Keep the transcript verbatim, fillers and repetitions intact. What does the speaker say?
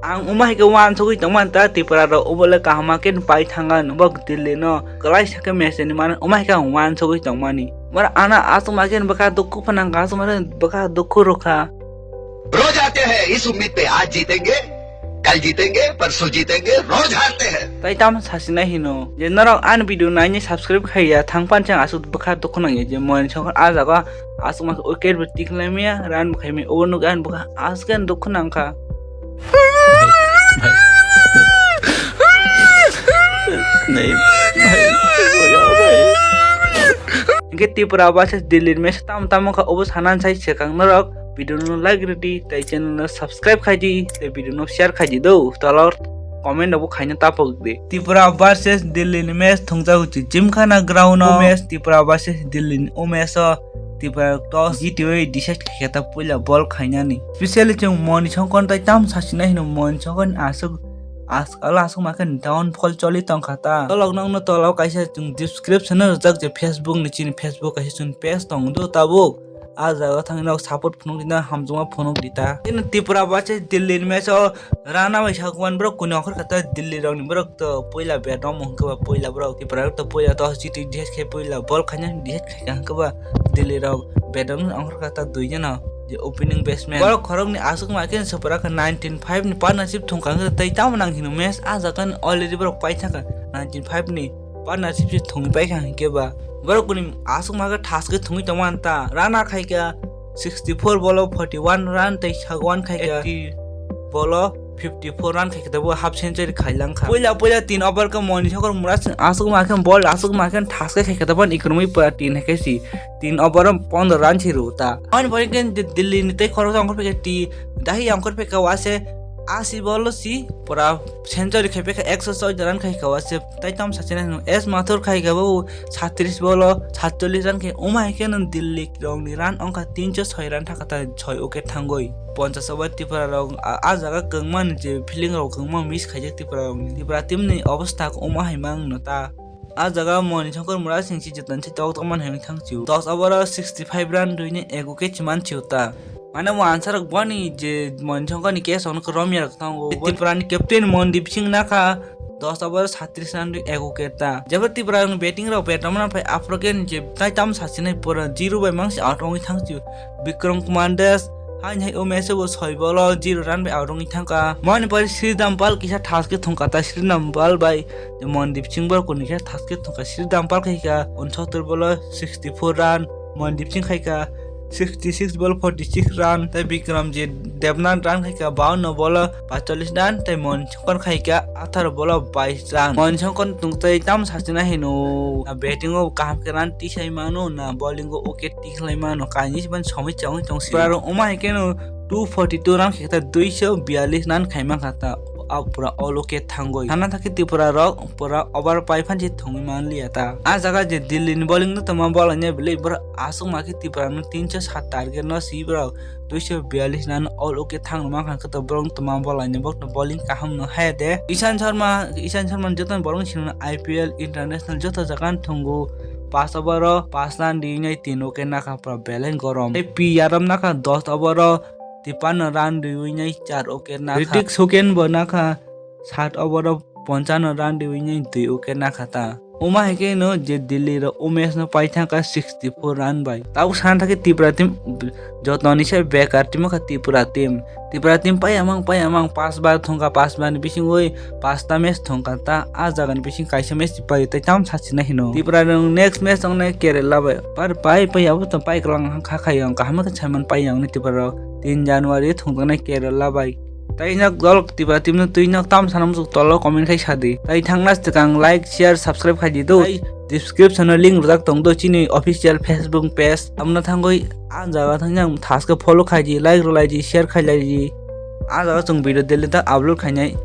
Ang omo hai khe uansugwi tongmani ta Tripura rok obo le kaham khe pai thangani bo Delhi no kwlai sa khe mechani mano omo hai khe ang uansugwi tongmani. Mara ana aswk ma khe bwkha dukhu phanang kha aswk ma khe bwkha dukhu rwkha. रोज आते हैं इस उम्मीद पे, आज जीतेंगे, कल जीतेंगे, परसों जीतेंगे, रोज हारते हैं। Tai tamo sasinai hino je norok ani video naini subscribe khaiya thang panchang aswk bwkha dukhu nangya je moini songkha ah jaga aswk ma wicket bo tikhlai maya run bo khaimaya obo nuk ani bwkha aswk ani dukhu nangkha. Hingke Tripura versus Delhi ni match tamo tamo kha obo sanan sai swkang norok video no like rwdi tei channel no subscribe khaidi tei video no share khaidi do tolor comment rok bo khaina tapok di. Tripura versus Delhi ni match thungjago chi Gymkhana ground o match Tripura versus Delhi ni o match o Tripura toss jitiwi decide khaikha ta puila ball khainani. Specially chwng Moni Songkon tai tam sachina hino Moni Songkon aswk as-, ala aswk ma khe downfall choli tongkha ta. Tolok nokno tolok kaisa chwng description o rijak je Facebook ni chini Facebook kaisa chwng page tong do tabuk. Ah jaga thangwi nok support phunuk di na hamjakma phunuk di ta. Chini Tripura bache Delhi ni match o Rana bai sakuan borok kuni ongkhor kha ta Delhi rok ni borok to puila bat no mung khe ba puila borok Tripura rok to puila toss jiti decide khe puila ball khaina decide khaikha hwnkhe ba Delhi rok bat no ongkhor kha ta dui jano je opening batsman. Borok khorok ni aswk ma khe supra kha nineteen five ni partnership thung kha hwnkhe tei tamo nang hino match ah jaga ni already borok pai thangkha nineteen five ni partnership se thungwi paikha hwnkhe ba borok kuni aswk ma khe thaske thungwi tongma ta Rana khaikha sixty four bolo forty one run tei saguan khaikha eighty bolo fifty four run khaikha tei bo half century khailang kha. Puila puila tin over khe Moni Songkon Murasing aswk ma khe bol aswk ma khe thaske khaikha tei bo ikrumwi pura tin hai khe si tin over o pondro run si rw ta. Ani pore khe Delhi ni tei khoroksa ongkhor phaikha ti dahi ongkhor phaikha wase asi bolo si pura century khai phaikha ekso choi run khaikha wase. Tai tam sachina hino S Mathur khaikha bo satris bolo satchollis run khai uma hai khe no Delhi rok ni run ongkha tinso soi run thaka ta soi wicket thangwi. Ponchas over Tripura rok a, a jaga kwngma ni je feeling rok kwngma miss khaijak Tripura rok ni. Tripura team ni obostha uma hai mang no ta. A jaga Moni Songkon Murasing si jetan si tok tok man hai thang chiu. Dos over o sixty five run rwini ek wicket si man chiu ta. Mane mo answer rok boni je Moni Songkon ni case ono romya rok thango. Tripura ni captain Mondip Singh nakha dos over satris run rwi ego keta. Jeba Tripura ni batting rok betamna phai aphro khe je tai tam sachine pura zero bai mangsi out ongwi thangsi Bikram Kumar Das hain hai o match o bo soi bolo zero run bai out ongwi thangka. Mani pore Sridham Pal kisa thaske thungka ta Sridham Pal bai Mondip Singh bo kuni khe thaske thungka Sridham Pal khai ka unsottor bolo sixty four run Mondip Singh khai ka sixty six ball forty six run tei Bikramjit Debnath run khai ka bawanno ball o paitollis run tei Moni Songkon khai ka atharo ball o bais run. Moni Songkon tong tei tam sachina hino na batting o kaham khe run tisai mano na bowling o wicket tikhlai mano kainwi se ban somoi changwi tong si. Pura rok wngma hai khe no two forty two run khe ta duiso biyallis run khai mankha ta. A pura all wicket thangwi. Sana thakhe Tripura rok pura over pai phan se thongwi manliya ta. A jaga je Delhi ni bowling no tongma bowling ya belai borok aswk ma khe Tripura no tinso sat target no si borok duiso biyallis run all wicket thang rwma kha khe to borok no tongma bowling borok no bowling kaham no haya de. Ishan Sharma, Ishan Sharma joto borok no sino I P L international joto jaga no thongo. Pas over o pas run di nai tin wicket nakha pura belai gorom. Tei P Yadav nakha dos over o tipanno run riwi nai char wicket nakha. Ritik Suken bo nakha sat over o ponchano run riwi nai dui wicket nakha ta. Wngma hai khe no je Delhi rok umesh no pai thangkha sixty four run bai. Tabuk sana thakhe Tripura team jotoni se bekar team wngkha Tripura team. Tripura team paiya mang paiya mang pas bar thongkha pas bar ni bisingwi pasta match thongkha ta a jaga ni bising kaisa match pai tei tam sachina hino. Tripura rok next match wngnai Kerala bai. Par pai pai abo to pai kwlang kha khai ang kaham khe saiman pai ang ni Tripura rok tin January thwngjaknai Kerala bai. Tai nok dol Tripura team no twi nok tam sanam suk tolo comment khai sadi. Tai thangna swkang like share subscribe khai di do. Tai description o link rwjak tong do chini official Facebook page. Tamna thangwi a jaga thang yang thaske follow khai di like rwlai di share khai lai di. A jaga chwng video daily ta upload khainai.